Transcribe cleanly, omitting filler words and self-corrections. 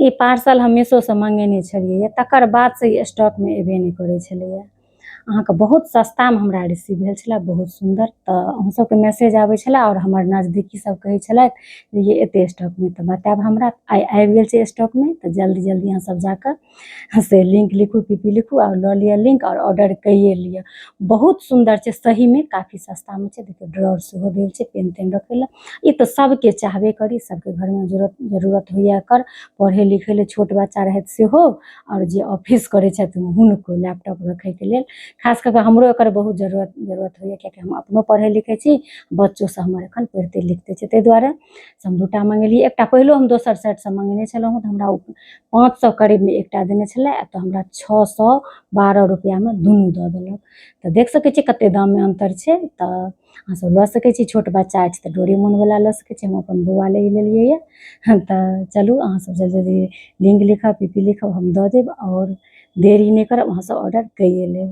ई parcel हम मीशोसँ मङ्गेने छलियै तकर बादसँ ई स्टॉकमे एबे नहि करै छलैए। अहाँके बहुत सस्तामे हमरा रिसीव भेल छलै, बहुत सुन्दर। तऽ अहूँ सबके मैसेज आबै छलै आओर हमर नजदीकी सब कहै छलथि जे ये एते स्टॉकमे, तऽ बतायब हमरा। आइ आबि गेल छै स्टॉकमे, तऽ जल्दी जल्दी अहाँ सब जाकऽ से लिंक लिखू, पी पी लिखू आओर लऽ लिअ लिंक आओर ऑर्डर कैये लिअ। बहुत सुन्दर छै, सहीमे काफी सस्तामे छै। देखियौ, ड्रॉर सेहो देल छै पेन तेन रखै लए। ई तऽ सबके चाहबे करी, सबके घरमे जरूरत जरूरत होइए एकर पढ़ै लिखै लए, छोट बच्चा रहथि सेहो आओर जे ऑफिस करै छथिन हुनको लैपटॉप रखैके लेल। खास कऽ कऽ हमरो एकर बहुत जरूरत जरूरत होइए, किएकि हम अपनो पढ़ै लिखै छी, बच्चो सब हमर एखन पढ़िते लिखते छै। ताहि दुआरे से हम दूटा मङ्गेलियै। एकटा पहिलो हम दोसर साइटसँ मङ्गेने छलहुँ तऽ हमरा ओ 500 करीबमे एकटा देने छलै, एतऽ हमरा 612 रुपैआमे दुनू दऽ देलक। तऽ देख सकै छियै कते दाममे अन्तर छै। तऽ अहाँ सब लऽ सकै छी। छोट बच्चा अछि तऽ डोरेमोन वला लऽ सकै छी। हम अपन बौआ लए ई लेलियै यऽ। तऽ चलू, अहाँ सब जल्दी जल्दी लिंक लिखब, पी पी लिखब, हम दऽ देब आओर देरी नहि करब, अहाँ सब ऑर्डर कैये लेब।